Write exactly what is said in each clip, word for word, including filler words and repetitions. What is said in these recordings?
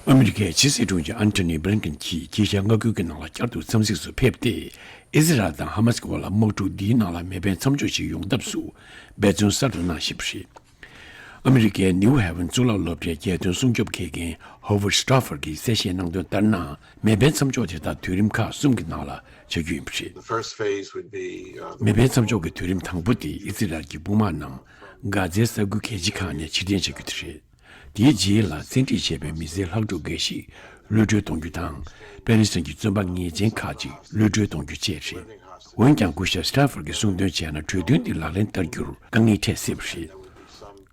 ཨ་མི་རི་ཀའི་ཕྱི་སྲིད་དྲུང་ཆེ་ཨན་ཐོ་ནི་བྷི་ལིན་ཀེན་གྱིས་དཀྱིལ་ཤར་མངའ་ཁུལ་གྱི་ནང་ལ་བསྐྱར་དུ་འཚམས་གཟིགས་སུ་ཕེབས་ཏེ། ཨི་ཟི་རལ་དང་ཧ་མ་སི་ཀྱི་དབར་ལ་དམག་འཁྲུག་འདིའི་ནང་ལ་མེ་འཕེན་མཚམས་འཇོག་ཞིག་ཡོང་ཐབས་སུ་འབད་བརྩོན་གསར་དུ་གནང་བཞིན་པ་རེད། ཨ་མི་རི་ཀའི་ནིའུ་ཧེ་ཝན་གཙུག་ལག་སློབ་གྲྭའི་རྒྱལ་དོན་སྲུང་སྐྱོབ་མཁས་མཁན་ཧོ་ཝར་སི་ཏྲོ་ཕར་གྱིས་གསལ་བཤད་གནང་དོན་ལྟར་ན། མེ་འཕེན་མཚམས་འཇོག་དེ་དག་དུས་རིམ་ཁག་གསུམ་གྱི་ནང་ལ་བྱ་རྒྱུ་ཡིན་པ་རེད། The first phase would be, uh, མེ་འཕེན་མཚམས་འཇོག་གི་དུས་རིམ་དང་པོ་དེ་ཨི་ཟི་རལ་གྱི་དཔུང་དམག་རྣམས་གྷ་ཛའི་ས་ཁུལ་གལ་ཆེ་ཁག་ནས་ཕྱིར་འཐེན་བྱ་རྒྱུ་དེ་རེད། དེའི་རྗེས་ལ་བཙན་ཁྲིད་བྱས་པའི་མི་སེར་ལྷག་འཕྲོ་འགའ་ཞིག་གློད་བཀྲོལ་གཏོང་རྒྱུ་དང་། པེ་ལི་སི་ཐན་གྱི་བཙོན་པ་ངེས་ཅན་ཁག་ཅིག་གློད་བཀྲོལ་གཏོང་རྒྱུ་བཅས་རེད། འོན་ཀྱང་སྐུ་ཞབས་སི་ཏྲོ་ཕར་གྱིས་གསུངས་དོན་བྱས་ན། གྲོས་མཐུན་འདི་ལག་ལེན་བསྟར་རྒྱུར་དཀའ་ངལ་འཕྲད་སྲིད་པ་རེད།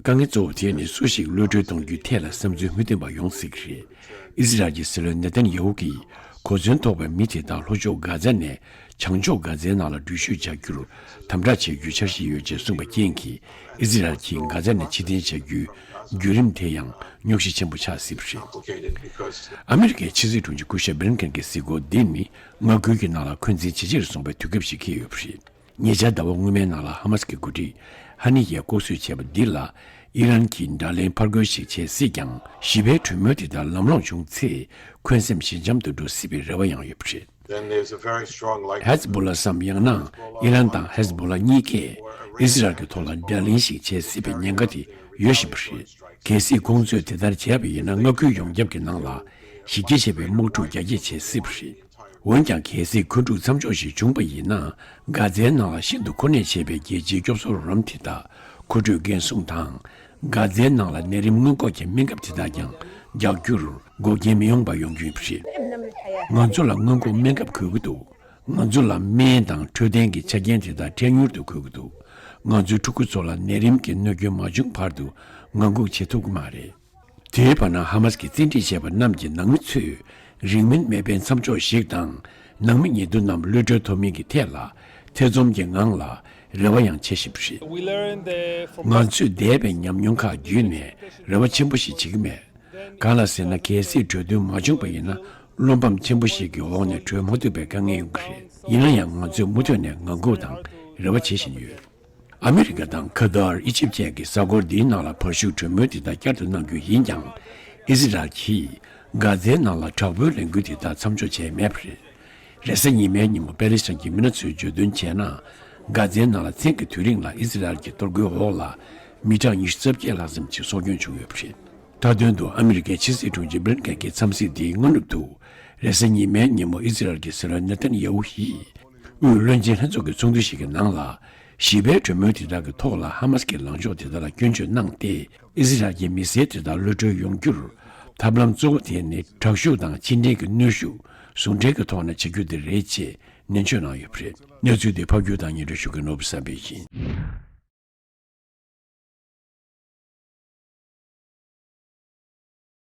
དཀའ་ངལ་གཙོ་བོ་དེ་ནི་སུ་ཞིག་གློད་བཀྲོལ་གཏོང་རྒྱུའི་ཐད་ལ་བསམ་ཚུལ་མི་མཐུན་པ་ཡོང་སྲིད་ཀྱི་རེད། ཨི་ཟི་རལ་གྱི་སྲིད་བློན་ནེ་ཐན་ཡ་ཧུ་གིས་གོ་མཚོན་ཐོགས་པའི་མི་དེ་དག་ལྷོ་ཕྱོགས་གྷ་ཛ་ནས་བྱང་ཕྱོགས་གྷ་ཛའི་ནང་ལ་འགྲུལ་བཞུད་བྱ་རྒྱུར་དམ་དྲག་བྱེད་རྒྱུའི་འཆར་གཞི་ཡོད་ཅེས་གསུངས་པའི་རྐྱེན་གྱིས། ཨི་ཟི་རལ་གྱིས་གྷ་ཛ་ནས་ཕྱིར་འཐེན་བྱ་རྒྱུའི་བརྒྱུད་རིམ་དེ་ཡང་རྙོག་གཞི་ཆེན་པོ་ཆགས་སྲིད་པ་རེད། ཨ་མི་རི་ཀའི་ཕྱི་སྲིད་དྲུང་ཆེ་སྐུ་ཞབས་བྷི་ལིན་ཀེན་གྱི་གཟིགས་སྐོར་འདི་ནི་མངའ་ཁུལ་གྱི་ནང་ལ་འཁོན་འཛིན་ཇེ་ཆེར་སོང་བའི་དུས་སྐབས་ཤིག་འཁེལ་ཡོད་པ་རེད། ཉེ་ཆར་ཟླ་བ་སྔོན་མའི་ནང་ལ་ཧ་མ་སི་ཀྱི་འགོ་ཁྲིད་ཧ་ནི་ཡས་ལྐོག་གསོད་བྱས་པ་འདི་ལ་ཨི་རན་གྱིས་དགྲ་ལན་ཕར་རྒོལ་ཞིག་བྱེད་སྲིད་ཀྱང་། ཞི་བའི་གྲོས་མོལ་དེ་དག་ལམ་ལྷོང་བྱུང་ཚེ། འཁོན་སེམས་ཞི་འཇམ་དུ་འགྲོ་སྲིད་པའི་རེ་བ་ཡང་ཡོད་པ་རེད། Then there's a very strong likelihood ཧེ་ཛ་བྷོ་ལ་སམ། ཡང་ན་ཨི་རན་དང་ཧེ་ཛ་བྷོ་ལ་གཉིས་ཀས་ཨི་ཟི་རལ་གྱི་ཐོག་ལ་དགྲ་ལན་ཞིག་བྱེད་སྲིད་པའི་ཉེན་ཁ་དེ་ཡོད་བཞིན་པ་རེད། གལ་སྲིད་ཁོང་ཚོས་དེ་ལྟར་བྱས་པ་ཡིན་ན། མངའ་ཁུལ་ཡོངས་ཁྱབ་ཀྱི་ནང་ལ་གཞི་རྒྱ་ཆེ་བའི་དམག་འཁྲུག་རྒྱ་སྐྱེད་བྱེད་སྲིད་པ་རེད། འོན་ཀྱང་། གལ་སྲིད་འཁོན་འཁྲུག་མཚམས་འཇོག་ཞིག་བྱུང་བ་ཡིན་ན། གྷ་ཛའི་ནང་ལ་ཤིན་ཏུ་འཁོ་གནས་ཆེ་བའི་རྒྱལ་སྤྱིའི་སྐྱོབ་གསོ་རོགས་རམ་དེ་དག་མཁོ་སྤྲོད་འགན་སྲུང་དང་། གྷ་ཛའི་ནང་ལ་ནད་རིམས་སྔོན་འགོག་གི་སྨན་ཁབ་དེ་དག་ཀྱང་རྒྱག་རྒྱུར་འགོག་རྐྱེན་མི་ཡོང་བ་ཡོང་རྒྱུ་ཡིན་པ་རེད། ང་ཚོ་ལ་སྔོན་འགོག་སྨན་ཁབ་དགོས་ཀྱི་འདུག་ང་ཚོ་ལ་སྨན་དང་འཕྲོད་བསྟེན་གྱི་ཆ་རྐྱེན་དེ་དག་འཕྲལ་མྱུར་དུ་དགོས་ཀྱི་འདུག་ང་ཚོའི་ཕྲུ་གུ་ཚོ་ལ་ནད་རིམས་ཀྱི་གནོད་སྐྱོན་མ་བྱུང་བར་དུ་ངང་སྒུག་བྱེད་ཐུབ་ཀྱི་མ་རེད། དེའི་བར་ན་ཧ་མ་སི་ཀྱིས་བཙན་ཁྲིད་བྱས་པ་རྣམས་ཀྱི་ནང་མི་ཚོས་རིང་མིན་མེ་འཕེན་མཚམས་འཇོག་ཞིག་དང་། ནང་མི་ཉེ་དུ་རྣམས་གློད་གྲོལ་ཐོབ་མིན་གྱི་ཐད་ལ་ཐེ་ཚོམ་གྱི་ངང་ལ་རེ་བ་ཡང་བྱེད་བཞིན་པ་རེད། We learned, uh, from ང་ཚོས་འདས་པའི་ཉམས་མྱོང་ཁག་བརྒྱུད་ནས་རེ་བ་ཆེན་པོ་ཞིག་བྱེད་ཀྱི་མེད། གང་ལ་ཟེར་ན། གལ་སྲིད་གྲོས་མཐུན་མ་བྱུང་བ་ཡིན་ན། བློ་ཕམ་ཆེན་པོ་ཞིག་གི་འོག་ནས་གྲོལ་མ་ཐུབ་པའི་དཀའ་ངལ་ཡོང་གི་རེད། ཡིན་ན་ཡང་། ང་ཚོས་མུ་མཐུད་ནས་ངང་སྒུག་དང་རེ་བ་བྱེད་བཞིན་ཡོད། ཨ་མི་རི་ཀ་དང་ཁ་ཏར། ཨི་ཇིབ་བཅས་ཀྱིས་གཟའ་འཁོར་འདིའི་ནང་ལ་བར་ཞུགས་གྲོས་མོལ་དེ་དག་བསྐྱར་དུ་གནང་རྒྱུ་ཡིན་ཀྱང་། ཨི་ཟི་རལ་གྱིས་གྷ་ཛའི་ནང་ལ་དྲག་པོའི་ལས་འགུལ་དེ་དག་མཚམས་འཇོག་བྱས་མེད་པ་རེད། རེས་གཟའ་ཉི་མའི་ཉིན་མོ་པེ་ལི་སི་ཐན་གྱི་མི་སྣ་ཚོས་བརྗོད་དོན་བྱས་ན། གྷ་ཛའི་ནང་ལ་མཚན་གྱི་དུས་རིང་ལ་ཨི་ཟི་རལ་གྱི་གཏོར་རྒོལ་འོག་ལ་མི་གྲངས་ཉི་ཤུ་རྩ་བརྒྱད་ལྷག་ཙམ་ཞིག་སྲོག་སྐྱོན་བྱུང་ཡོད་པ་རེད། མཐའ་དོན་དུ་ཨ་མི་རི་ཀའི་ཕྱི་སྲིད་དྲུང་ཆེ་བྷི་ལིན་ཀེན་གྱི་འཚམས་གཟིགས་འདིའི་སྔ་ནུབ་ཏུ། རེས་གཟའ་ཉི་མའི་ཉིན་མོ་ཨི་ཟི་རལ་གྱི་སྲིད་བློན་ནེ་ཐན་ཡ་ཧུ་ཡིས་དབུས་བློན་ཆེན་ལྷན་ཚོགས་ཀྱི་ཚོགས་འདུ་ཞིག་གི་ནང་ལ། ཞི་བའི་གྲོས་མོལ་དེ་དག་གི་ཐོག་ལ་ཧ་མ་སི་ཀྱི་ལངས་ཕྱོགས་དེ་དག་ལ་སྐྱོན་བརྗོད་གནང་སྟེ། ཨི་ཟི་རལ་གྱི་མི་སེར་དེ་དག་གློད་གྲོལ་ཡོང་རྒྱུར་ཐབས་ལམ་གཙོ་བོ་དེ་ནི་དྲག་ཤུགས་དང་ཕྱི་འབྲེལ་གྱི་གནོན་ཤུགས་ཟུང་འབྲེལ་གྱི་ཐོག་ནས་བྱེད་རྒྱུ་དེ་རེད་ཅེས་ནན་བརྗོད་གནང་ཡོད་པ་རེད། གནས་ཚུལ་དེ་ཕབ་སྒྱུར་དང་སྙན་སྒྲོན་ཞུ་མཁན་ནོར་བུ་བསམ་འཕེལ་ཡིན།